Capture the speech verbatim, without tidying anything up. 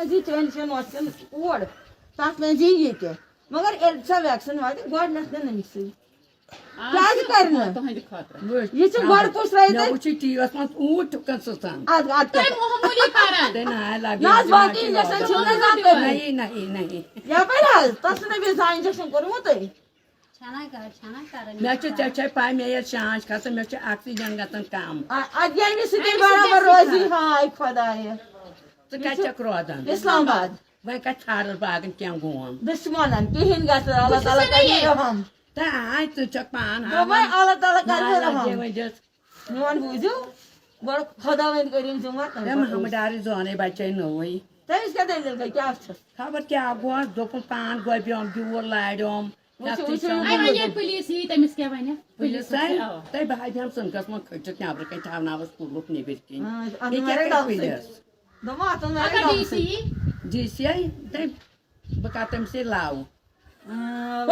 یہِ چٲنۍ چھےٚ نۄشہِ کٮ۪ن اور، تَتھ منٛز یی یہِ تہِ۔ مگر ییٚلہِ سۄ ویکسیٖن واتہِ، گۄڈٕنٮ۪تھ نہٕ أمۍ سٕے۔ کیٛازِ کرِ نہٕ؟ تُہٕنٛدِ خٲطرٕ۔ وٕچھ، یہِ چھُ گۄڈٕ پُشرٲیِتھ۔ مےٚ وٕچھ یہِ ٹی وی یَس منٛز اوٗنٛٹھ کِتھ کٔنۍ سُژان۔ اَدٕ، اَدٕ کیٛاہ؟ تۄہہِ معموٗلی کران۔ تۄہہِ نہ آے لگہِ نہ حظ، باقٕے injection چھِو نہ زانٛہہ کٔرمٕتۍ۔ نہیں، نہیں، نہیں۔ یَپٲرۍ حظ، تۄہہِ چھُو نہٕ بیٚیہِ زانٛہہ injection کوٚرمُت تۄہہِ؟ چھَنا کَر-، چھَنا کَران مےٚ چھُ، ژےٚ چھےٚ پَے، مےٚ ییٚلہِ شانٛش کھسان، مےٚ چھُ oxygen گژھان کَم۔ آ، اَدٕ ییٚمہِ سۭتۍ أمِس بَرابر سۭتۍ روزی، چھُ ہاے خۄدایہِ۔ ژٕ کَتہِ چھَکھ روزان؟ اِسلام آباد۔ وۄنۍ کَتہِ ژھانٛڈَس باغَن کینٛہہ گوم؟ دُشمنن کِہیٖنۍ گژھِ نہٕ، اللہ بہٕ چھُس تعالیٰ نہ کَرِ یہِ۔ رحم۔ تہٕ آے، ژٕ چھَکھ پان دوٚپمَے، ہاوان۔ اللہ تعالیٰ کَرِ نہ رحم۔ لَگے وۄنۍ دِژ۔ میون بوٗزِو، گۄڈٕ خۄداوَندِ کٔرِن ذِمہٕ وار، تَمہِ ہے پَتہٕ محمد أسۍ۔ ڈارٕچ زونَے بَچے نٔوٕے۔ تٔمِس کیٛاہ دٔلیٖل گٔے، کیٛاہ چھُس؟ خبر کیٛاہ گوٚوس، دوٚپُن پان گۄبیوم، گیوٗر لارِیوم، وٕچھِو، یَتھ وٕچھِو، چھُ وۄنۍ وۄنۍ ییٚلہِ پُلیٖس یی، تٔمِس کیٛاہ وَنہِ؟ پُلیٖس پُلیٖسَس آے، کیٛاہ؟ تۄہہِ بہٕ ہا بیٚہم سُنٛدکَس منٛز کھٔٹِتھ نٮ۪برٕ کَنۍ تھاوناوَس کُلُف نیٚبٕرۍ کِنۍ۔ آ، اَتھ یہِ کیٛاہ منٛز کَرِ آسٕے۔ پُلیٖس؟ دوٚپمو، اَتھ منٛز اگر ڈی سی یی۔ ڈی سی آے، تٔمۍ، بہٕ کَرٕ تٔمِس سۭتۍ love۔ آ،